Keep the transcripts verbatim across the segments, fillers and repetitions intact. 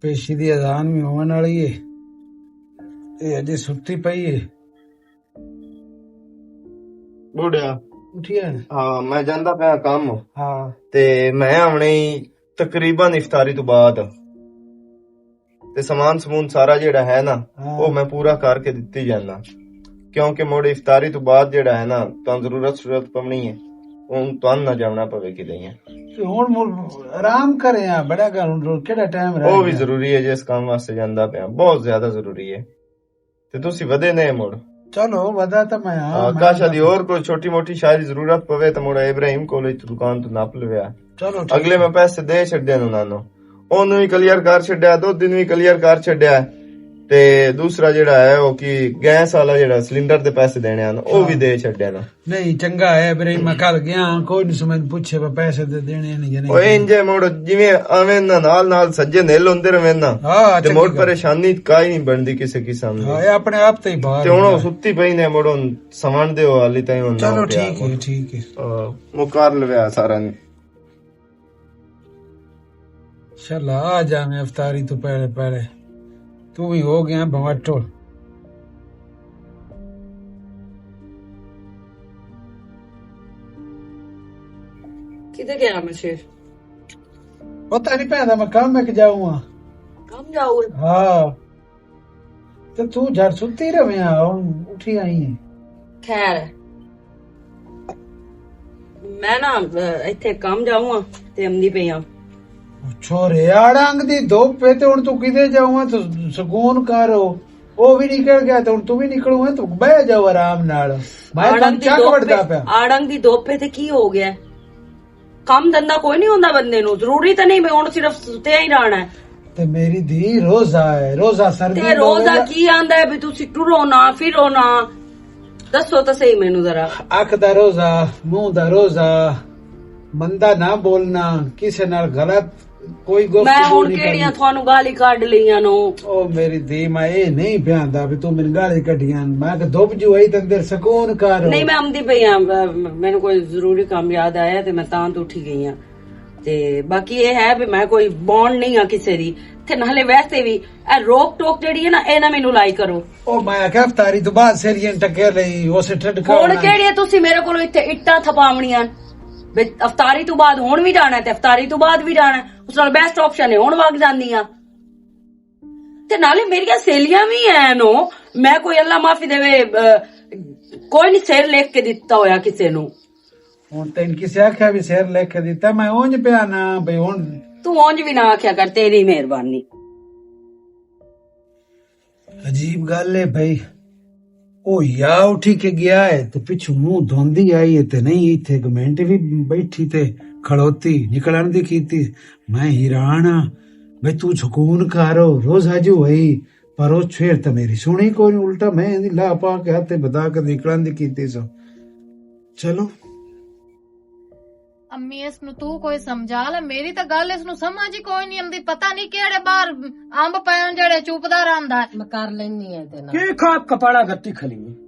پیشی دی اذان وی ہون والی ہے، تے اجے ستی پئی ہے۔ بوڑھیا۔ اٹھیا ہے؟ ہاں، میں جاندا پیا کم۔ ہاں۔ تے میں آونے ہی تقریباً افطاری تو بعد۔ تے سامان سمون سارا جیڑا ہے نا، ہاں۔ او میں پورا کر کے دتی جانا۔ کیونکہ موڑے افطاری تو بعد جیڑا ہے نا، تاں ضرورت ضرورت پونی ہے۔ ہن تاں نہ جاونا پوے کدے۔ تے ہن مڑ آرام کرے آ، بڑا گھر ہن رو-، کیڑا ٹائم رہ او وی گیا؟ ضروری ہے، جس کام واسطے جاندا پیا، بہت زیادہ ضروری ہے۔ تے تسی ودے نے مڑ۔ چلو، ودا تاں میں آ، ہاں، میں کاشا دی اور کوئی چھوٹی موٹی شاعری ضرورت پوے تاں مڑ ابراہیم کولج دکان تو نپ لویا۔ چلو، ٹھیک اگلے ہے۔ میں پیسے دے چھڈے نے انہاں نوں۔ اونوں وی کلیئر کر چھڈیا، دو دن وی کلیئر کر چھڈیا۔ تے دوسرا جیڑا ہے، او کی گیس والا جیڑا سلنڈر دے پیسے دینے ہن، او وی ہاں۔ دے چھڈے نا۔ نہیں، چنگا ہے، ابراہیم، میں کل گیا ہاں، کوئی نہیں سمجھ پوچھے، پر پیسے دے دینے نہیں یا نہیں او دینے۔ انجے مڑ جویں آویں نا، نال نال سجے نیل ہوندے رہویں نا۔ ہاں، تے چنگی مڑ گل۔ پریشانی کائی نہیں بندی کسے قسم دی۔ ہاں، اے اپنے آپ تے ہی باہر تے ہن او ہوندا۔ ستی پئی نے، مڑ ہن سمن دے او حالی تائیں ہن نہ چلو، اٹھیا ٹھیک ہے، مڑ۔ ٹھیک ہے۔ آ، مکار لویا سارا نے۔ شالا آ جاویں افطاری تو پہلے پہلے۔ تو بھی ہو گیا بھواٹو۔ کدھر گیا میں شیر؟ پتہ نہیں پیندا، میں کم ایک جاؤں ہاں۔ کم جاؤ؟ ہاں۔ تے تو جھر ستی رہویں آ، ہن اٹھی آئی ہیں۔ خیر، میں نا، اہ، ایتھے کم جاؤں ہاں تے آمدی پئی ہاں۔ چھورے، آڑنگ دی دھوپ پہ تے ہن تو کدے جاؤں ہاں، تو سکون کر ہو۔ او بھی نکل گیا تے ہن تو بھی نکلوں ہاں، تو بہ جاؤ آرام نال۔ میں آڑنگ تم دی چک دھوپ پہ، وڑدا پیا۔ آڑنگ دی دھوپ پہ تے کی ہو گیا؟ کم دھندا کوئی نہیں ہوندا بندے نوں، ضروری تے نہیں میں ہن صرف ستیا ہی رہنا ہے۔ تے میری دھی روزہ ہے، روزہ سردی تے دا روزہ ویلا۔ کی آندا ہے بھی تسی ٹرو نہ، پھرو نہ؟ دسو تے صحیح مینوں ذرا۔ اکھ دا روزہ، منہ دا روزہ، مندا نہ بولنا، کسے نال غلط کوئی گفتگو میں ہن نہیں کیڑیاں کرنی۔ تھانوں گالی کڈ لئیاں نو؟ او میری دھی، میں اے نہیں پیاندا بھی تو میری گالی کڈیاں۔ میں کہ دھوپ جو آئی تے اندر سکون کر۔ نہیں، میں آمدی پئی ہاں، م-، مینوں کوئی ضروری کام یاد آیا تے میں تاں تو اٹھی گئی ہاں۔ تے باقی اے ہے بھی میں کوئی بانڈ نہیں ہاں کسے دی۔ تے نالے ویسے بھی اے روک ٹوک جڑی ہے نا، اے نہ مینوں لائی کرو۔ او میں آکھیا افطاری تو بعد سیلیاں ٹکے لئی، اسے ٹھڈکا ہن ہونا۔ کیڑی ہے تسی میرے کولوں اتھے اٹاں تھپاونیاں؟ بے افطاری تو بعد ہن وی جانا ہے تے افطاری تو بعد وی جانا ہے۔ اس نال بیسٹ آپشن ہے، ہن وگ جاندی ہاں۔ تے نالے میریاں سہیلیاں وی ہیں نو، میں کوئی اللہ معافی دے، اہ، کوئی نہیں سر لکھ کے دتا ہویا کسے نو۔ ہن تین کسے آکھیا بھی سر لکھ کے دتا، میں اونج پیا نا، بھئی ہن۔ تو اونج بھی نہ آکھیا کر، تیری مہربانی۔ عجیب گل ہے بھائی، او یا اٹھی کے گیا ہے تے پچھوں منہ دھوندی آئی ہے تے نہیں اتھے ایک منٹ بھی بیٹھی تے کھڑوتی نکلن دی کیتی۔ میں حیران ہاں بھائی، تو سکون کارو روز حج ہوئی، پر او چھوڑ تے میری سنی کوئی نہیں، الٹا میں دی لا پا کے ہاتھ تے بدا کے نکلن دی کیتی سو۔ چلو۔ امی، اس نو تو کوئی سمجھا لے، میری تے گل اس نو سمجھ ہی کوئی نہیں آندی۔ پتہ نہیں کیڑے باہر امب پے ہن جڑے چوپدا رہندا ہے۔ میں کر لینی ہے تے نال۔ کی کھا کپاڑا گتی کھلی ہے؟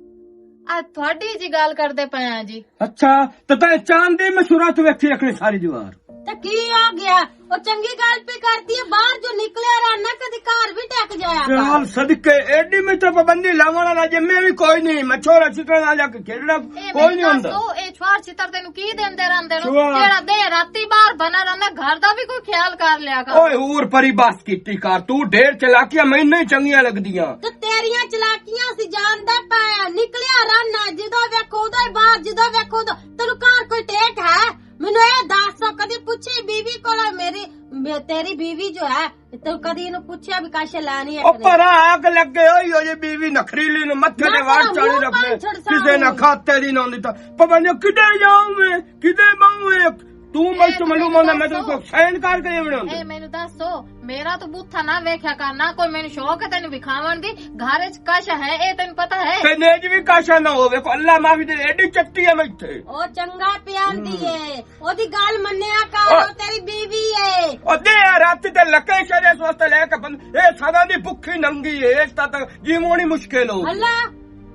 آ تھوڑی جی گل کردے پے ہاں جی۔ اچھا، تے تیں چاند دی میں صورت ویکھی رکھنی ساری دیوار۔ تے کی ہو گیا؟ او چنگی گل پی کرتی ہے، باہر جو نکلیا رہنا، کدی گھر بھی ٹک جایا کر۔ چل صدقے، ایڈی میں تو پابندی لاونا نہ جے، میں بھی کوئی نہیں، میں چھوڑا چھٹا نہ جا کے کھیلنا، اے کوئی میری نہیں ہوندا۔ دسو، اے چھوار چھتر تینوں کی دیندے رہندے نو؟ چھوار۔ جیڑا دے راتی باہر بنا رہندا، گھر دا بھی کوئی خیال کر لیا کر۔ اوئے، ہور پری بس کیتی کر، تو ڈھیر چلاکیاں میں نہیں چنگیاں لگدیاں۔ تے تیریاں چلاکیاں سی جاندا پایا، نکلیا رہنا، جدوں ویکھو اودوں ہی باہر، جدوں ویکھو اودوں۔ تینوں گھر کوئی ٹیک ہے؟ مینوں اے دس، کدی پوچھی بیوی کولوں، میری، مے-، تیری بیوی جو ہے، تو کدی اینوں پوچھیا بھی کاشے لانی ہے او کہ نہیں؟ پرا آگ لگے ہوئی ہو جی بیوی نخریلی نو متھے نہ تے وار پرا چالی منہ رکھنے، پان چھڑ کسے نہ سامنے۔ کھاتے دی نہ ہوندی تا۔ پابندی کدے جاؤں میں، کدے باؤں میں؟ تو میں اے تو تے معلوم مینوں ہوندا، میں تو دسو۔ کو سائن کر کے ایویں ہوندا۔ اے مینوں دسو، میرا تو بوتھا نہ ویکھیا کر، نہ کوئی مینوں شوق ہے تینوں وکھاون دی۔ گھر وچ کاشا ہے، اے تینوں پتہ ہے؟ تے نیج بھی کاشا نہ ہووے، کو اللہ معافی دے، ایڈی چٹی ہے میں اتھے۔ او چنگا پیاندی ہم۔ ہے۔ اودی گل منیا کر، او او تیری بیوی ہے۔ او دے یار، رات تے لکے شر اس واسطے لے کے بند، اے سارا دی بھکھی ننگی ہے، اس طرح جیونی مشکل ہو۔ اللہ،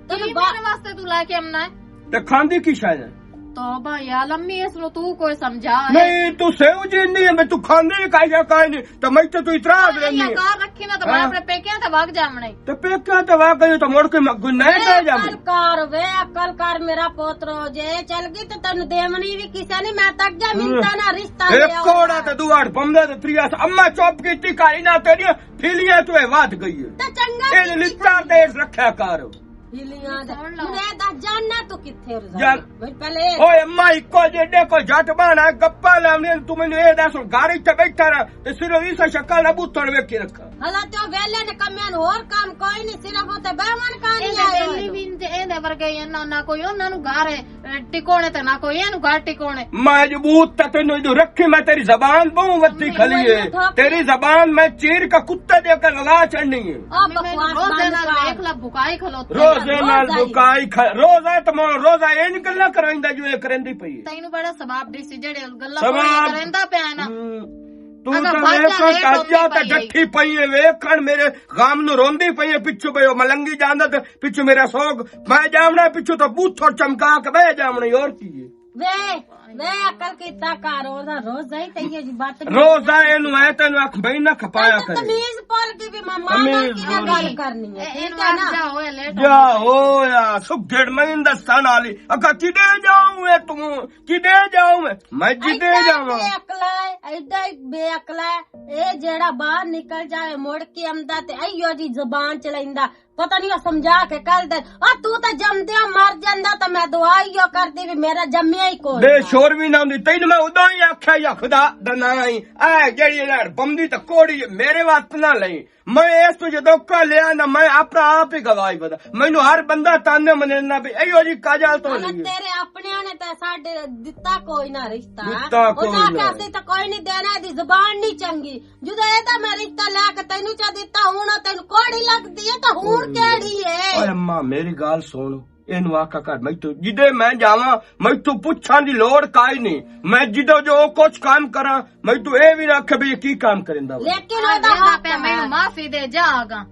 تینوں کی با- میرے واسطے تو لے کے آمنا ہے؟ تے کھاندی کی شاید؟ توبہ یا لمی، اس نو تو کوئی سمجھا۔ نہیں، تو سیو جی نہیں ہے، میں تو کھاندے ہی کائی جا کائی نہیں، تو میں تو، تو اعتراض نہیں، رہنی یہ ہے۔ کار رکھی نا، تو میں ہاں۔ اپنے پیکیاں تے وگ جامنے۔ تو پیکیاں تے وگ گئی تو مڑ کے میں گناہ اے کر جامنے۔ عقل کار وے، عقل کار میرا پوترو، جے چل گئی تو تینوں دیونی بھی کسے نہیں، میں تک جا ملتا نہ رشتہ اے لیا کوڑا ہونا۔ تے دو آٹھ بمبے تے تریا س-، اما چپ کیتی کاری نہ تیری پھیلیاں تو اے واد گئی ہے۔ تے چنگا اے کیتی لتا کھڑی۔ دیش رکھیا کر۔ ہلیاں دے۔ سن لو۔ میں دا جاننا تو کتھے رضا؟ جان۔ بھائی پہلے اوئے اماں، اکو جیڈے کو جٹ بانا گپا لاونے، تو مینوں اے دس، ہن گھر اتھے بیٹھا رہ، تے صرف اس شکل نہ بوتھڑ ویکھی رکھا۔ ہلا تے او ویلے نے کمیاں نوں ہور کام کوئی نہیں، صرف اتھے بہمن کانی اے آئے ویلے ہوئے۔ وی تے اے دے ورگے انہاں نہ کوئی انہاں نوں گھر ہے، ٹکونے تے نہ کوئی اینوں گھر ٹکونے۔ میں جو بوت تے تینوں ادو رکھی، میں تیری زبان بہوں ودی کھلی ہے۔ تیری زبان میں چیر کا کتے دے کے لگا چڑھنی ہے۔ آ بکواس روزے بند نال کر۔ ویکھ لے، بکائی کھلوتے روزے ہیں۔ نال روزہ ہی۔ بکائی کھا-، روزہ تو میں روزہ اے نکلنا کرائیندا جو اے کرندی پئی ہے۔ تینوں بڑا ثواب دی سی جڑے گلاں ثواب۔ کریندا پیا ہے نا۔ ہوں۔ تو اگر تو بھاگ ویکھ جا، لیٹ کر ہوندی جا تے پئی ہے۔ ڈٹھی پئی ہے، ویکھ کر میرے غم نو روندی پئی ہے، پچھو پئی او ملنگی جاندا تے پچھو میرا سوگ، میں جامنا پچھو تو بوتھو چمکا کے بہ جامنا، اور کی ہے؟ وے، وے عقل کیتا کر، روزہ، روزہ ہی تے یہ جی بات نہیں۔ روزہ اینو ہے، تینو اکھ میں نہ کھپایا اچھا، کرے۔ تمیز پل کی بھی ماما تمیز کی پل۔ گل کرنی ہے، اے، ٹھیک اینو ہے نا؟ آخ جا ہوئے، لیٹ جا ہو۔ ہویا، سگڑ میں دستان والی۔ اکا کدے جاؤں اے تم، کدے جاؤں اے؟ میں جدے ایڈا جاواں۔ بے عقل ہے، ایڈا ہی بے عقل ہے۔ اے جیڑا باہر نکل جاوے، مڑ کے آندا تے ایو جی زبان چلائندا۔ پتہ نہیں او سمجھا کے کل دے۔ او تو تے جمدے مر جاندا تے میں دعا ہی او کردی بھی میرا جمیا ہی کوئی بے نہ۔ شور بھی نہ ہوندی۔ تینوں میں اداں ہی آکھیا یا خدا دا نام ہی۔ اے جیڑی لڑ بمدی تے کوڑی میرے واسطے نہ لئی۔ میں اس تو جدوں کا لیا نہ، میں اپنا آپ ہی گواہی بدا۔ مینوں ہر بندہ تانے منے نہ بھی ایو جی کاجال تو نہیں ہے۔ تیرے اپنے نے تے ساڈے دتا کوئی نہ رشتہ۔ دتا کوئی نہ۔ انہاں آکھیا سی تے کوئی نہیں دینا، دی زبان نہیں چنگی۔ جدوں اے تے میں رشتہ لے کے تینوں چا دتا، ہن تینوں کوڑی لگدی ہے تے ہن کیڑی ہے؟ اوئے اماں، میری گل سن، اینوں آکھا کر، میں تو جدے میں جاواں، میں تو پچھاں دی لوڑ کائی نہیں۔ میں جدوں جو کچھ کام کراں، میں تو اے بھی نہ آکھے بھی یہ کی کام کریندا وا۔ لیکن او دا حق پیا، میں معافی دے جا آگا۔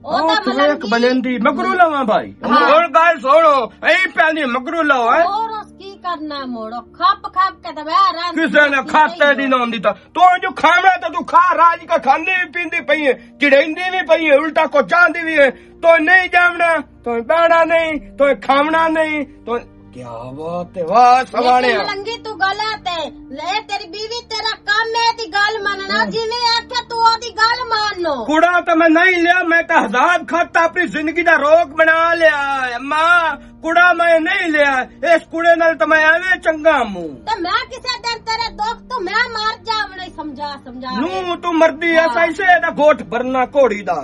او او تے تو ایک ملنگی بنندی مگرو لواں بھائی۔ ہاں۔ ہن گل سنو، اے پیانی مگرو لو ہے۔ اور اس کی کرنا موڑو، کھپ کھپ کے تے بہ رہن کسے نے کھاتے دی نہ ہوندی تا۔ تو جو کھانا تے تو کھا، راج کا کھاندی بھی پیندی پئی ہے، چڑیندی بھی پئی ہے، الٹا کو چاہندی بھی ہے۔ تو نہیں جامنا، تو بہنا نہیں، تو کھاونا نہیں، تو کیا بات ہے، واہ سوانے۔ لیکن ملنگی تو غلط ہے۔ لے تیری بیوی تیرا کام ہے دی گل مننا، ہاں۔ جی میں آکھیا تو او دی گل مان لو۔ کڑا تو میں نہیں لیا، میں تو عذاب کھاتا، اپنی زندگی دا روگ بنا لیا ہے۔ ماں، کڑا میں نہیں لیا، اس کڑے نال تو میں ایویں چنگا ہوں۔ تے میں کسے دن تیرے دکھ تو میں مر جاونا ہی سمجھا، سمجھا کے۔ نو تو مردی ایسا ہاں۔ اسے دا گوٹ بھرنا گھوڑی دا۔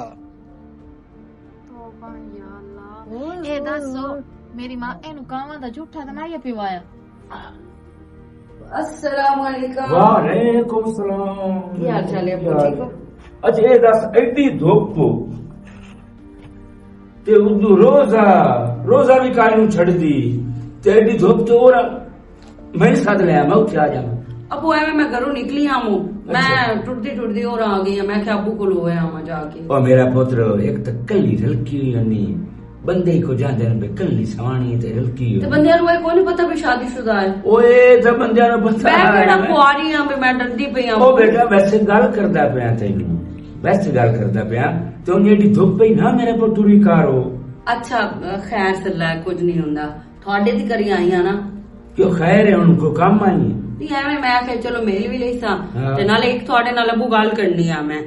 توبہ یا اللہ۔ ہوں۔ اے دسو، میری ماں اینو کاواں دا جھوٹا تے نہ یہ پیوایا؟ السلام علیکم۔ وعلیکم السلام۔ کی حال چال ہے ابو؟ ٹھیک ہو؟ اچھا، اے دس، ایڈی دھوپ تے اردو روزہ، روزہ بھی کائے نوں چھڈ دی، تے ایڈی دھوپ تے اور میں ساتھ لے آواں، میں اتھے آ جاواں۔ ابو، ایویں میں گھروں نکلی آواں، میں اچھا۔ ٹردی ٹردی اور آ گئی ہاں۔ میں کہیا ابو کول ہوئے آواں جا کے۔ او میرا پتر، ایک تے کلی رلکی ہوئی ہونی، بندے کو جاندے نے بے کلی سوانی تے رلکی ہوئی۔ تے بندیاں نوں اے کوئی نہیں پتہ بھی شادی شدہ ہے۔ اوئے، تے بندیاں نوں پتہ میں ہے۔ کہڑا کواری ہاں، بھی میں ڈردی پئی ہاں۔ او بیٹا، ویسے گل کردا پیا تینوں، ویسے گل کردا پیا۔ تے انہیں ایڈی دھوپ پئی نہ میرے پتر ٹری کار ہو۔ اچھا، خیر سلا، کچھ نہیں ہوندا۔ تھوڑے دی کری آئی ہاں نا۔ کیوں خیر ہے، ان کو کام آئی ہے؟ نہیں، ایویں میں آکھیا چلو مل بھی لئی ساں۔ ہاں۔ تے نالے ایک تھوڑے نال ابو گل کرنی آ میں۔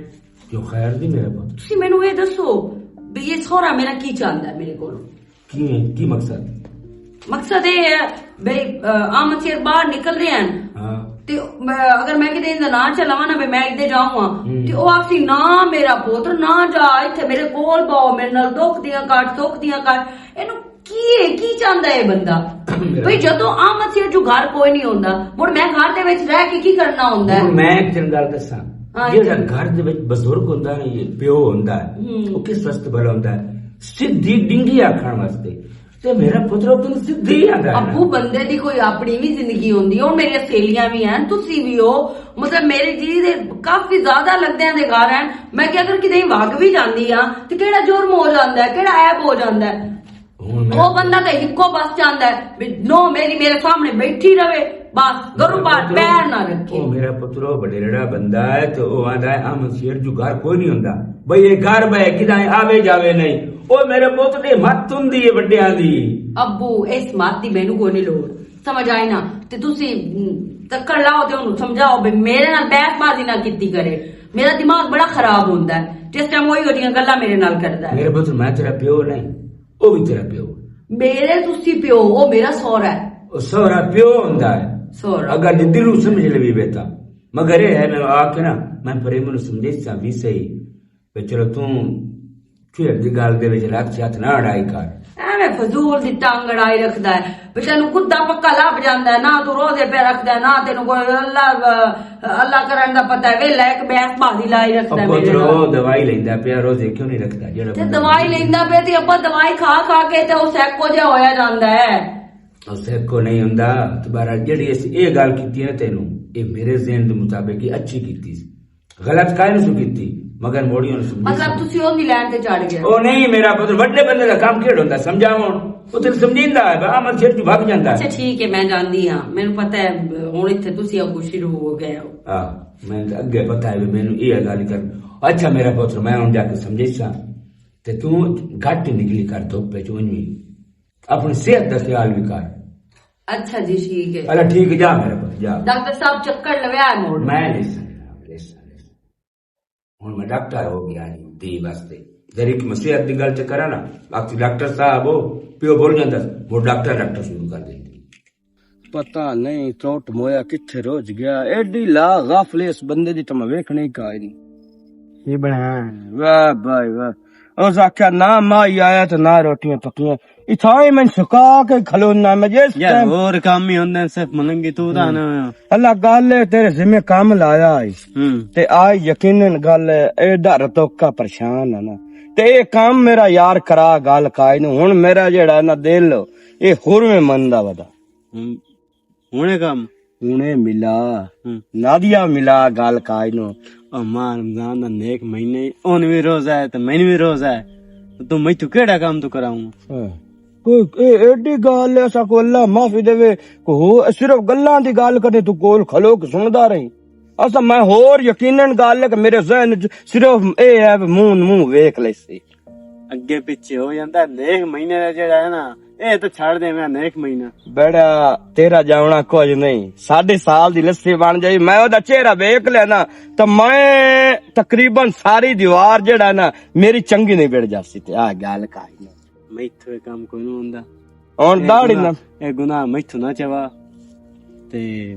کیوں خیر دی میرا پتر؟ تسی مینوں اے دسو بھی یہ سہرا میرا کی چاہندا ہے میرے کولوں؟ کی ہے؟ کی مقصد؟ مقصد اے ہے بھئی، آ، آمد چیر باہر نکل رہے ہیں۔ ہاں۔ تے، آ، اگر میں کدے اندا ناں چلاواں نا بھئی میں ادے جاؤں ہاں، ہوں۔ تے او آکھسی، "نہ میرا پتر، نہ جا، اتھے میرے کول باؤ، میرے نال دکھ دیاں کٹ، سکھ دیاں کٹ۔" اینوں کی ہے، کی چاہندا ہے بندہ؟ میرا بھئی جدوں آمد چیر جو گھر کوئی نہیں ہوندا، مڑ میں گھر دے وچ رہ کے کی کرنا ہوندا ہے؟ ہن میں ایک تین گل دساں، ہاں، جیڑا جی۔ گھر دے وچ بزرگ ہوندا ہے، پیو ہوندا ہے، ہوں۔ او کس واسطے بھلا ہوندا ہے؟ سدھی ڈنگی آکھن واسطے۔ تے میرا پتر تینوں سدھی آندا ہے نا۔ ابو، بندے دی کوئی اپنی بھی زندگی ہوندی ہے، اور میری سہیلیاں بھی ہیں، تسی بھی ہو، مطلب میرے جی دے کافی زیادہ لگدے ہیں دے گھر ہیں۔ میں کہ اگر کدے وگ بھی جاندی ہاں تے کیڑا جرم ہو جاندا ہے، کیڑا عیب ہو جاندا ہے؟ ہن میں او بندہ تے ہکو بس چاہندا ہے بھی نو میری میرے سامنے بیٹھی رہے، بس گرو بار پیر نہ رکھے۔ او میرا پتر، او وڈیرڑا بندہ ہے تے او آندا ہے، "احمد شیر جو گھر کوئی نہیں ہوندا، بھئی یہ گھر بہ کدا آوے جاوے نہیں۔" او میرے پتر دی مت ہوندی ہے وڈیاں دی۔ ابو، اس مت دی مینوں کوئی نہیں لوڑ، سمجھ آئے نا؟ تے تسی، ہم، تکڑ لاؤ تے اونوں سمجھاؤ بھئی میرے نال بحث بازی نہ کیتی کرے۔ میرا دماغ بڑا خراب ہوندا ہے جس ٹائم وہی وڈیاں گلاں میرے نال کردا ہے۔ میرے پتر، میں تیرا پیو نہیں، او بھی تیرا پیو۔ میرے تسی پیو، او میرا سہرا ہے۔ او سہرا پیو ہوندا ہے۔ سہرا۔ اگر جے دلوں سمجھ لوی بیٹا۔ مگر اے ہے، میں آ کے نا، میں پریمن نوں سمجھیساں وی صحیح۔ تے چلو توں کھیڈ دی گل دے وچ رکھ، چھت نہ اڑائی کر۔ ایویں فضول دی ٹانگ اڑائی رکھدا ہے۔ بے تینوں کتا پکا لب جاندا ہے، نہ توں روزے پہ رکھدا ہے، نہ تینوں کوئی اللہ، اللہ کرن دا پتہ ہے۔ ویلا ایک بیس بازی لائی رکھدا ہے او میرے پترو، نال۔ دوائی لیندا پیا، روزے کیوں نہیں رکھدا؟ جڑا تے بندہ دوائی لیندا پیا تے ابا دوائی کھا کھا کے تے او سیکو جہا ہویا جاندا ہے۔ او سیکو نہیں ہوندا۔ تے بہرحال جڑی اس اے گل کیتی ہے نا تینوں، اے میرے ذہن دے مطابق ہی اچھی کیتی سی۔ غلط کائے نہیں سو کیتی، مگر موڑی ہن سمجھی مطلب سی۔ تسی او دی لائن تے چڑھ گئے۔ او نہیں، میرا پتر وڈے بندے دا کام کیڑ ہوندا سمجھاون۔ او تینوں سمجھیندا ہے، بھا میں سر جو بھگ جاندا ہے۔ اچھا ٹھیک ہے، میں جانتی ہاں، مینوں پتہ ہے۔ ہن ایتھے تسی اگوں شروع ہو گئے ہو۔ ہاں، میں تے اگے پتہ ہے بھی مینوں اے گل کر۔ اچھا میرا پتر، میں ہن جا کے سمجھیساں۔ تے توں گھٹ نکلی کر دھوپ وچ اونج وی۔ اپنی صحت دا خیال وی کر۔ اچھا جی، ٹھیک ہے۔ الا ٹھیک ہے، جا میرے پتر، جا۔ ڈاکٹر صاحب چکر لویا ہے موڑ۔ میں نہیں سمجھنا، نہیں سمجھنا۔ ہن میں ڈاکٹر ہو گیا جی، دی واسطے۔ ذرا ایک میں صحت دی گل تے کراں نا، باقی ڈاکٹر صاحب ہو، پیو بول جاندا، وہ ڈاکٹر، ڈاکٹر شروع کر دیندے۔ پتہ نہیں ٹوٹ مویا کتھے رج گیا، ایڈی لا غافلی اس بندے دی تے میں ویکھنے ہی کائے نہیں۔ یہ بنا۔ واہ بھائی واہ۔ اس آکھیا، "نہ مائی آیا تے نہ روٹیاں پکیاں۔" اتھاں ہی میں سکا کے کھلونا، میں جس یار، ٹائم اور کام ہی ہوندے نے، صرف ملنگی تو دا نہ ہویا۔ اللہ گل ہے، تیرے ذمہ کام لایا ہے۔ ہوں۔ تے آئی یقیناً گل ہے، اے ڈر توکا پریشان ہے نا۔ تے اے کام میرا یار کرا گل کائی نو، ہن میرا جیڑا ہے نا دل، اے ہور میں مندا ودا۔ ہوں۔ ہنے کم؟ ہنے ملا۔ ہوں۔ نادیا ملا گل کائی نو۔ او ماں رمضان دا نیک مہینے، اون وی روزہ ہے تے مین وی روزہ ہے۔ تو میں تو کیڑا کام تو کراؤں؟ ہاں۔ کوئی اے-، ایڈی گل ہے، اساں کو اللہ معافی دے۔ کو ہو، صرف گلاں دی گل کرنے تو کول کھلو کے سندا رہی۔ اساں میں ہور یقیناً گل ہے کہ میرے ذہن وچ صرف اے ہے، منہ، منہ ویکھ لے سی۔ اگے پیچھے ہو جاندا، نیک مہینے دا جڑا ہے نا، اے تے چھڑ دے میں نیک مہینہ۔ بڑا تیرا جاونا کچھ نہیں، ساڈے سال دی لسی بن جائی، میں او دا چہرہ ویکھ لیا نا، تے میں تقریباً ساری دیوار جڑا نا، میری چنگی نہیں بڑ جاسی۔ تے آ گل کائی نا۔ میں اتھوں اے کام کوئی نہ ہوندا۔ ہن اے داڑھی گناہ، نہ۔ اے گناہ میں اتھوں نہ چوا۔ تے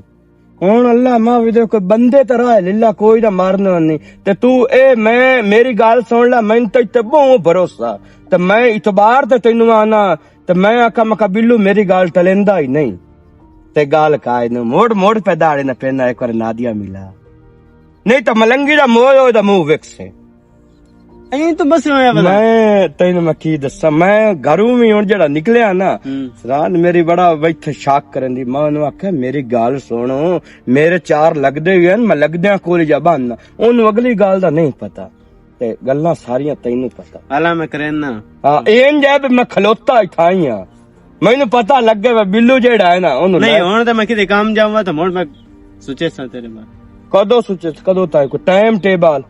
ہن اللہ معافی دے، کوئی بندے تے راہ للہ کوئی نہ مارنا نہیں۔ تے تو اے میں، میری گل سن لے، میں تے تے بہت بھروسہ۔ تے میں اعتبار تے تینوں آنا، تے میں آکھاں، میں کہا، "بلو، میری گل ٹلیندا ہی نہیں۔" تے گل کائے نو، موڑ، موڑ پہ داڑے نہ پینا، ایک بار نادیا ملا۔ نہیں تے ملنگی دا موڑ، او دا منہ وکسے۔ ایں تو بس ہویا پتا۔ میں تینوں میں کی دساں، میں گھروں وی ہن جڑا نکلیا نا، ہوں۔ رات میری بڑا ویتھ شاک کرن دی، میں انہوں آکھیا، "میری گل سنو، میرے چار لگدے ہوئے ہن، میں لگدیاں کول جا بہنا۔" انہوں اگلی گل دا نہیں پتا۔ تے گلاں ساریاں تینوں پتا۔ الا میں کرین نا۔ ہاں، این جے بھی میں کھلوتا ہی تھا ہی ہاں۔ مینوں پتا لگے وے بلو جیڑا ہے نا، اونوں نہیں، لے۔ ہن تے میں کدے کام جاواں تے مڑ میں سوچے سا تیرے بارے۔ کدوں سوچے، کدوں تائیں کوئی ٹائم ٹیبل؟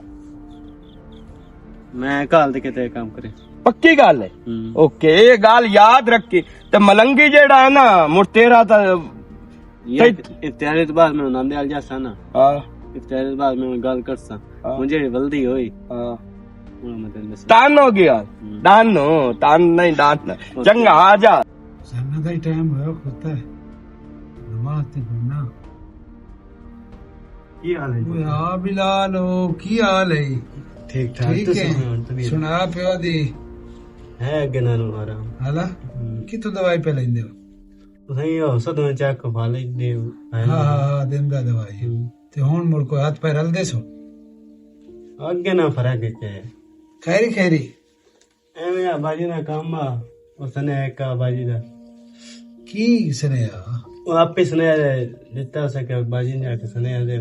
میں کال تے کتے کام کرے۔ پکی گل ہے؟ ہوں۔ اوکے، اے گل یاد رکھی۔ تے ملنگی جیڑا ہے نا، مڑ تیرا تا یار، تے افطاری تو بعد میں ناندے آل جاسا نا۔ ہاں۔ افطاری تو بعد میں گل کرسا۔ ہاں۔ ہن جیڑی ولدی ہوئی۔ ہاں۔ ہن میں تینوں دساں۔ ڈن ہو گیا۔ ہوں۔ ڈن ہو، ڈن نہیں، ڈن۔ اوکے۔ چنگا، آ جا۔ سانا دا ہی ٹائم ہویا کھوتا ہے۔ نماز تے پڑھنا۔ کی حال ہے؟ اوئے آ بلال، او کی حال ہے؟ ٹھیک ٹھاک، ٹھیک تسی ہے۔ سناؤ، طبیعت؟ سنا پیو دی۔ ہے اگے نالوں آرام۔ ہالا؟ ہوں۔ کتھوں دوائی پہ لیندے ہو؟ تساں او صدمے چیک کفالے دے آئے ہاں، ہو۔ ہاں، ہاں، دن دا دوائی۔ ہوں۔ تے ہن مڑ کوئی ہاتھ پیر ہلدے سو؟ اگے نہ فرق ہے کہ۔ خیری، خیری۔ ایویں آ باجی نا کام آ، او سنیہا ایک آ باجی دا۔ کی سنیہا؟ او آپ ہی سنیہا دے دتا اسے کہ باجی نے آ کے سنیہا دے۔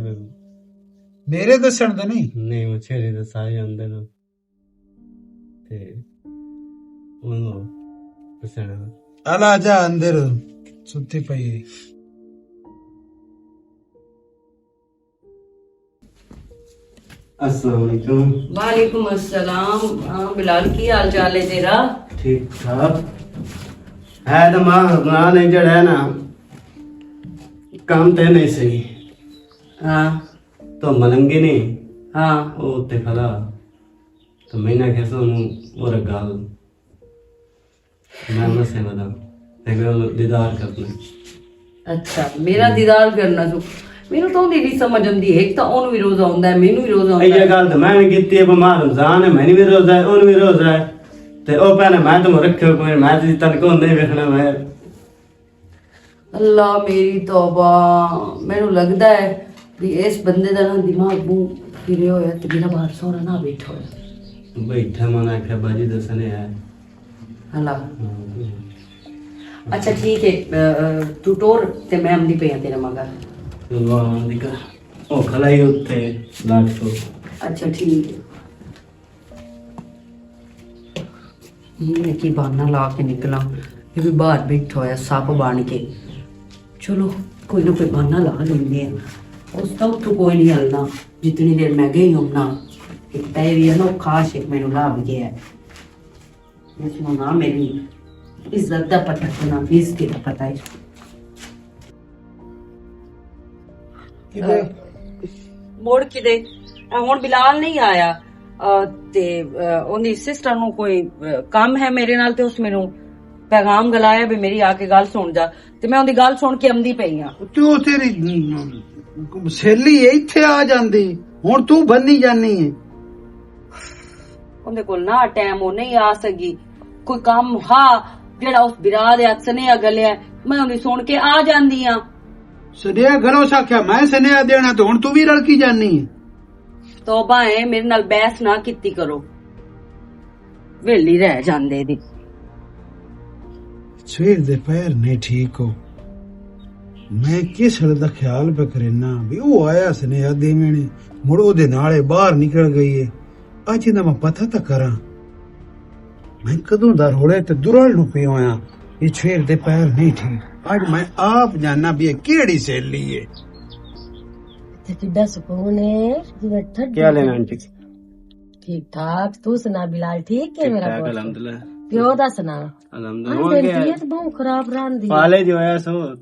میرے دسن تے نہیں؟ نہیں، او چھیڑے دے سارے آندے نے۔ تے انہوں الا جا اندر، ستی پئی ہے۔ السلام علیکم۔ وعلیکم السلام۔ ہاں بلال، کی حال چال ہے تیرا؟ ٹھیک ٹھاک ہے۔ تو ماں، نا نہیں جڑا ہے نا، کام تے نہیں صحیح۔ ہاں۔ تو ملنگے نے۔ ہاں۔ او تے کھڑا۔ تو میں نہ کہسا انہوں اور گل۔ میں مسے ودا۔ تے میں دیدار کرنا۔ اچھا، میرا دیدار کرنا سو۔ مینوں تو نہیں سمجھ آندی، ایک تو اونوں بھی روزہ ہوندا ہے، مینوں بھی روزہ ہوندا ہے۔ یہ گل تو میں بھی کیتی ہے، پر ماں رمضان ہے، میں بھی روزہ ہے، اونوں بھی روزہ ہے۔ تے او پہلے میں تو رکھے کوئی، میں تو تن کو نہیں ویکھنا میں۔ اللہ میری توبہ، مینوں لگدا ہے بھی اس بندے دا نا دماغ بہت پھریا ہویا تے میرا باہر سوہرا نہ بیٹھا ہویا۔ بیٹھا مانا آکھیا باجی دسنے ہے۔ اللہ۔ ہاں۔ اچھا ٹھیک ہے، اہ، اہ، تو ٹور تے میں آمدی پئی ہاں تیرے مگر۔ چلو آمدی کر۔ او کھلائی اتھے لاٹ تو۔ اچھا ٹھیک ہے۔ یہ میں کی بہانہ لا کے نکلاں، یہ بھی باہر بیٹھا ہویا سپ بن کے۔ چلو، کوئی نہ کوئی بہانہ لا لیندے ہیں۔ اس تو اتھوں کوئی نہیں ہلنا، جتنی دیر میں گئی ہوں نا، ایک پیر بھی ہے نا، وہ کھا شیک مینوں لا بھی گیا ہے۔ اس نوں نہ میری عزت دا پتہ تے نہ بے عزتی دا پتہ ہے۔ کدے؟ مڑ کدے؟ اے ہن بلال نہیں آیا، آ، تے، آ، اوندی سسٹر نوں کوئی، آ، کم ہے میرے نال، تے اس مینوں پیغام گلایا بھی میری آ کے گل سن جا، تے میں اوندی گل سن کے امدی پئی ہاں۔ تے او تیری، م، م، سہیلی ہے، ایتھے آ جاندی، ہن تو بنی جانی ہے۔ اوندے کول نہ ٹائم، او نہیں آ سکی۔ کوئی کم ہا جڑا اس برا دے ہتھ سنیہا گلیا ہے، میں اوندی سن کے آ جاندی ہاں۔ سنیہا گلو سا کیا میں سنیہا دینا تے ہن تو بھی رل کی جانی ہے۔ توبہ ہے، میرے نال بحث نہ کیتی کرو، ویلی رہ جاندے دی۔ سویر دے پیر نہیں ٹھیک ہو، میں کس حال دا خیال پہ کرنا بھی وہ آیا سنیہا دیویں، مڑ او دے نالے باہر نکل گئی ہے۔ اج انہاں میں پتہ تاں کراں، میں کدوں دا روڑے تے درال نوں پیا ہویا، یہ چھویر دے پیر نہیں ٹھیک۔ اج میں آپ جاننا بھی یہ کیڑی سہیلی ہے۔ تے کڈا سکون ہے، جویں ٹھڈی۔ کیا لینا آنٹی؟ ٹھیک ٹھاک، تو سنا بلال، ٹھیک ہے؟ ٹھیک میرا ٹھاک، پوت؟ الحمدللہ۔ پیو دا سنا؟ الحمدللہ۔ ہاں، ہو دل گیا۔ طبیعت بہت خراب رہندی ہے۔ فالج ہویا سو،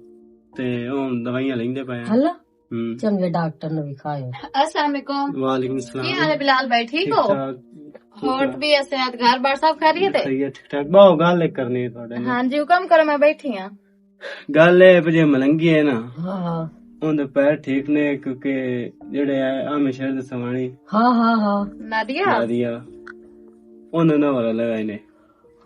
تے ہن دوائیاں لیندے پئے ہیں۔ ہلو؟ ہم۔ چنگے ڈاکٹر نوں وکھاؤ۔ السلام علیکم۔ وعلیکم السلام۔ کی حال ہے بلال بھائی، ٹھیک ہو؟ ٹھیک ٹھاک۔ ہور بھی ہے صحت، گھر بار سب خیریت ہے؟ خیریت، ٹھیک ٹھاک۔ بہو گل ایک کرنی ہے تہاڈے نال۔ ہاں جی، حکم کرو، میں بیٹھی ہاں۔ گل اے پہ جے ملنگی ہے نا، ہاں، ہاں۔ اون دے پیر ٹھیک نے، کیونکہ جڑے ہے عام شہر دے سوانے۔ ہاں، ہاں، ہاں۔ نادیہ؟ نادیہ۔ اون نہ والا لگائے نے۔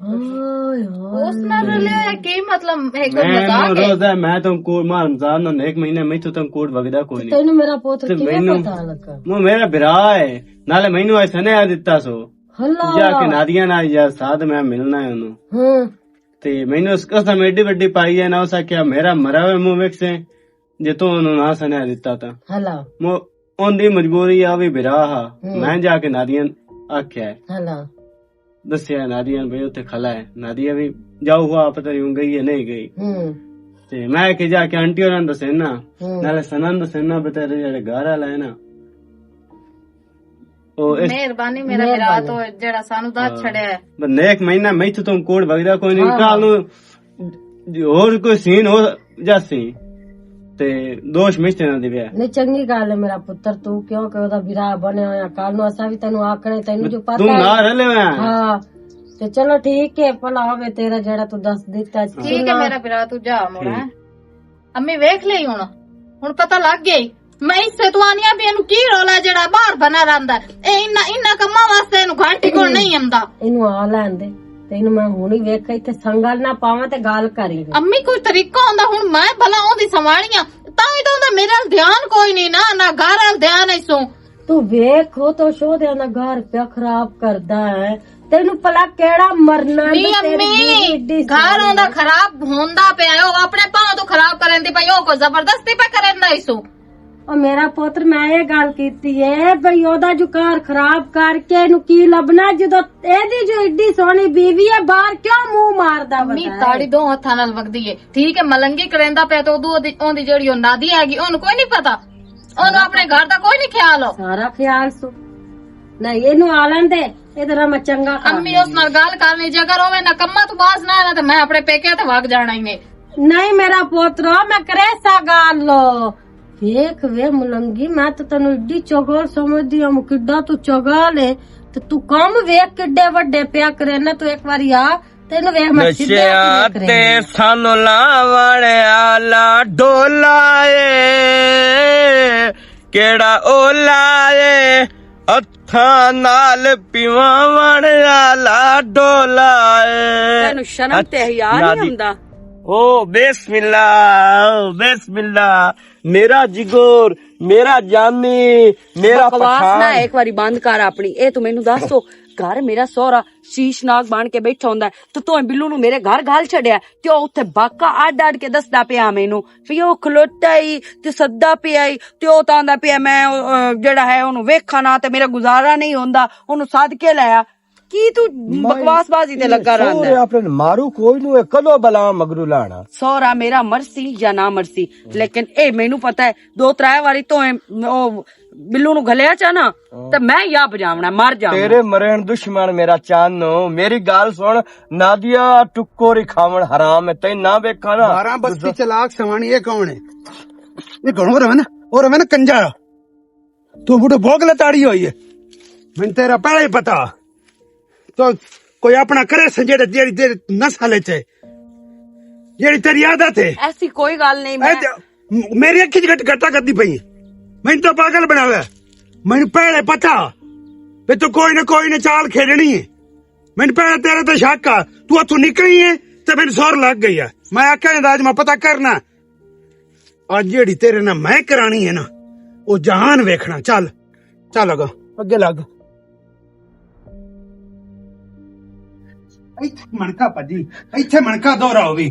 ہائے، ہائے۔ اس نال رلیا ہے، کی مطلب، ایک میں مذاق ہے؟ روزہ ہے، میں تو کوڑ مار رمضان نال ایک مہینے میں تو تم کوڑ وگدا کوئی نہیں۔ تینوں میرا پوتر تے کیویں مینوں پتہ لگا؟ وہ میرا بھرا ہے، نالے مینوں ایسا نہیں آ دیتا سو۔ اللہ۔ جا کے نادیہ نال یا ساتھ میں ملنا ہے انہوں۔ ہاں۔ تے مینوں اس قسم ایڈی وڈی پائی ہے نا، اس آکھیا میرا مرا ہوئے منہ ویکھ سے، جے تو انہوں نہ سنیا دتا تا۔ ہلا۔ مو-، ان دی مجبوری آ وی بھرا ہا، ہوں۔ میں جا کے نادیہ آکھیا ہے۔ ہلا۔ دسیا نادیہ بھئی اتھے کھلا ہے، نادیہ بھی جاؤ ہوا آپ تو یوں گئی ہے، نہیں گئی۔ ہوں۔ تے میں کہ جا کے آنٹی ہوراں دسے نا، ہوں۔ نالے سنن دسے نا، بتیرے جڑے گھر والا ہے نا، او اس مہربانی میرا بھرا مہربانی۔ تو جڑا سانو دس ہاں۔ چھڑیا ہے۔ بس نیک مہینہ میں تو تم کوڑ بگدا کوئی نہیں، ہاں۔ کال نو اور کوئی سین ہو جاسی تے دوش مشتے نہ دیویا۔ نہیں، چنگی گل ہے میرا پتر، تو کیونکہ او دا بھرا بنیا ہویا، کال نو اساں بھی تینوں آکھنا، تینوں جو پتہ تم ہے۔ نہ رلے ہوئے ہیں۔ ہاں، تے چلو ٹھیک ہے، بھلا ہوے تیرا جڑا تو دس دیتا۔ ٹھیک ہے سننا۔ میرا بھرا، تو جا مڑا۔ ٹھیک۔ امی ویکھ لئی ہن، ہن پتہ لگ گئی۔ میں اس سے تو آنی آ بھی اینوں کی رولا جڑا باہر بنا رہندا ہے۔ اے انہاں، انہاں کماں واسطے اینوں گھنٹی کول نہیں آندا۔ اینوں آ لین دے، تے اینوں میں ہن ہی ویکھ کے سنگل نہ پاواں تے گل کری۔ امی کوئی طریقہ ہوندا، ہن میں بھلا اوندی سنبھالیاں، تاں ہی تو اوندا میرے ال دھیان کوئی نہیں نا، نہ گھر ال دھیان ہے سو۔ تو ویکھ، او تو شو دے آندا گھر پیا خراب کردا ہے۔ تینوں پلا کیڑا مرنا ہے؟ نہیں تے تیری امی، گھر آندا خراب ہوندا پیا ہے، او اپنے پاؤں تو خراب کرن دی پئی، او کوئی زبردستی پہ کرن دا ایسو۔ او میرا پتر، میں یہ گل کیتی ہے بھئی، اودا جو گھر خراب کر کے اینو کی لبنا، جدوں ایدی جو ایڈی سوہنی بیوی ہے، باہر کیوں منہ ماردا وندا ہے؟ تاڑی دو ہتھاں نال وگدی ہے، ٹھیک ہے؟ ملنگی کریندا پیا تے اودوں اودی، اوندی جیڑی او نادی ہے گی، اونوں کوئی نہیں پتا، اونوں اپنے گھر دا کوئی نہیں خیال ہو۔ سارا خیال سو، نہیں، اینو آلن دے، اے تیرا میں چنگا کر امّی اس نال گل کر لئی، جے اگر اوویں نہ کماں تو باز نہ آیا تے میں اپنے پیکے تے وگ جانا ہی نے۔ نہیں میرا پوترو، میں کرے سا گل لو۔ ویکھ وے ملنگی، میں تے تینوں ایڈی چگل سمجھدی ہاں، کڈا تو چگل ہے۔ تے تو کم ویکھ کڈے وڈے پیا کرے نا، تو ایک واری آ، تینوں ویکھ میں سیدھے نشیات ہتھ ویکھ تے رہی۔ سانو لاوڑ آلا ڈولا اے، کیڑا اولا اے، ہتھاں نال پیواوݨ آلا ڈولا اے۔ تینوں شرم تے حیا نہیں آندا؟ او بسم اللہ، او بسم اللہ، میرا جگور، میرا جانی، میرا بکواس نہ پٹھان۔ ایک واری بند کر اپنی۔ اے تو مینوں دس، او گھر میرا سہرا شیش ناگ بن کے بیٹھا ہوندا ہے، تے تو بلو نوں میرے گھر گھل چھڈیا، تے او اتھے باقا اڈ اڈ کے دسدا پیا مینوں، پھر او کھلوتا ہی تے سدا پیا ہی، تے او تاں آندا پیا، میں، او، او، جیڑا ہے، اونوں ویکھاں نہ تے میرا گزارا نہیں ہوندا، اونوں سد کے لایا۔ کی تو بکواس بازی تے لگا رہندا ہے؟ سورے اپنے مارو کوئی نوں، اے کدوں بلا مگرو لانا؟ سورا میرا مرسی یا نہ مرسی، لیکن اے مینوں پتہ ہے، دو ترے واری تو اے، او بلو نوں گھلیا چا نا، تے میں یا بجاونا، مر جاواں۔ تیرے مرن دشمن میرا چانو، میری گل سن، نادیا ٹکوری کھاون حرام ہے، تیں نہ ویکھاں نا۔ بارہ بستی چلاک سوانی، یہ کون ہے؟ یہ کون ہو رہا نا؟ ہو رہا نا کنجا؟ تو بوٹو بھوک لتاڑی ہوئی ہے۔ میں تیرا پہلے ہی پتا۔ تو کوئی اپنا کرے سن جیڑے، جیڑی تیری نسل وچ ہے، جیڑی تیری عادت ہے۔ ایسی کوئی گل نہیں، اے میں تے، م-، میری اکھی چ گٹ-، گٹا کرتی پئی ہے۔ میں تو پاگل بنا ہوا ہے۔ میں پہلے پتا بھی تو کوئی نہ کوئی نہ چال کھیڈنی ہے۔ میں پہلے تیرے تے شک آ، تو اتھوں نکلی ہے تے میری سور لگ گئی ہے۔ میں آکھیا نہیں راج میں پتا کرنا۔ اج جیڑی تیرے نال میں کرانی ہے نا، او جہان ویکھنا۔ چل، چل اگا، اگے لگ۔ ایتھے منکا پجی، ایتھے منکا دورا ہووی۔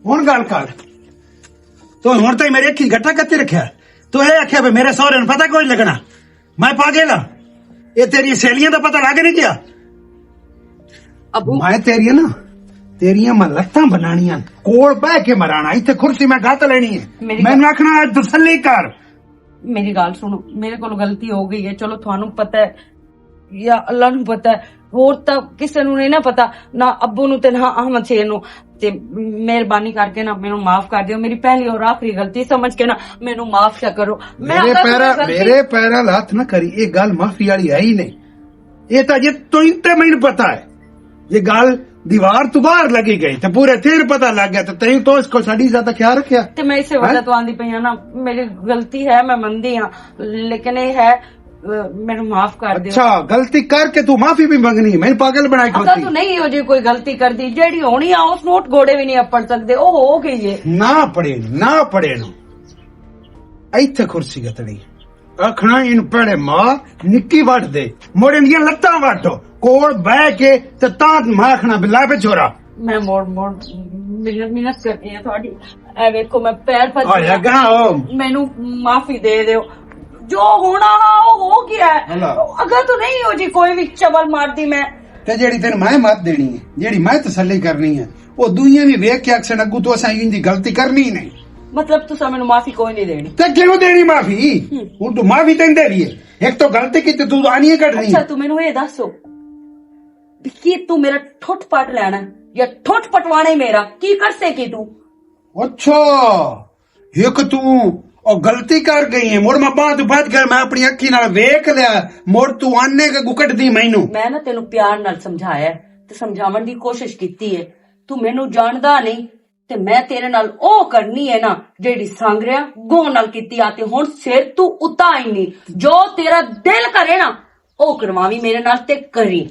ہن گل کر۔ تو ہن تائیں میرے اکھی گٹا کتے رکھیا؟ تو اے آکھیا بھی میرے سہرے نوں پتہ کوئی لگنا؟ میں پاگل ہاں؟ اے تیری سہیلیاں دا پتہ لگ نہیں گیا؟ ابو۔ میں تیریاں نا، تیریاں میں لتاں بنانیاں، کول بہ کے مرانا، ایتھے کرسی میں گت لینی ہے۔ میری میں گل آکھنا، اج تسلی کر۔ میری گل سنو، میرے کول غلطی ہو گئی ہے، چلو تھانوں پتہ ہے یا اللہ نوں پتہ ہے، ہور تاں کسے نوں نہیں نا پتہ، نہ ابو نوں تے نہ احمد شیر نوں۔ تے مہربانی کر کے نا مینوں معاف کر دیو، میری پہلی اور آخری غلطی سمجھ کے نا مینوں معاف کیا کرو۔ میں میرے اگر پیرا، کوئی غلطی میرے پیرا ہاتھ نہ کری، یہ گل معافی والی ہے ہی نہیں۔ یہ تاں جے تو انتے مینوں پتا ہے، یہ گل دیوار تو باہر لگی گئی تے پورے تیر پتہ لگ گیا، تے تیں تو اس کو ساڈی عزت دا خیال رکھیا۔ تے میں اسے وجہ ہیں؟ تو آندی پئی ہاں نا، میری غلطی ہے، میں مندی ہاں، لیکن یہ ہے، اہ، مینوں معاف کر دیو۔ اچھا، غلطی کر کے تو معافی بھی منگنی، میں پاگل بنائی اگر کھوتی۔ تو نہیں ہو جی کوئی غلطی کر دی، جیڑی ہونی آ، اس نوٹ گھوڑے بھی نہیں اپڑ سکدے، او ہو گئی ہے۔ نہ پڑے، نہ پڑے نو۔ ایتھے کرسی گتڑی۔ آکھنا ان پڑے ماں نکی وٹ دے، مڑ ان دیاں لتاں وٹ، کول بہ کے تے تاں میں آکھنا بلا پہ چھوڑا۔ میں موڑ، موڑ منت، منت کرنی ہے تہاڈی۔ اے ویکھو، میں پیر پھس آیا گیا۔ گا او۔ مینوں معافی دے دیو۔ جو ہونا ہا، او ہو گیا ہے۔ اللہ۔ اگر تو نہیں ہو جی کوئی بھی چبل مار دی میں۔ تے جیڑی تین میں مت دینی ہے، جیڑی میں تسلی کرنی ہے، او دوئیاں بھی ویکھ کے آکھسن، اگوں تو اساں ایویں دی غلطی کرنی ہی نہیں۔ مطلب تساں مینوں معافی کوئی نہیں دینی؟ تے کیوں دینی معافی؟ ہوں۔ ہن تو معافی دیندے بھی ہے۔ ایک تو غلطی کی تے تو آنی ہے کڈنی۔ اچھا، تو مینوں اے دسو، کہ تو میرا ٹھٹ پٹ لینا ہے یا ٹھٹ پٹوانا ہی میرا، کی کر سے کی تو؟ اچھا، ایک تو او غلطی کر گئی ہے، مڑ میں بعد بچ گیا، میں اپنی اکھی نال ویکھ لیا، مڑ تو آنے کے گکٹ دی مینوں۔ میں نا تینوں پیار نال سمجھایا ہے تے سمجھاون دی کوشش کیتی ہے، تو مینوں جاندا نہیں، تے میں تیرے نال او کرنی ہے نا جیڑی سانگریا گوں نال کیتی آ، تے ہن سر تو اتا ہی نہیں، جو تیرا دل کرے نا او کرواویں میرے نال تے کری۔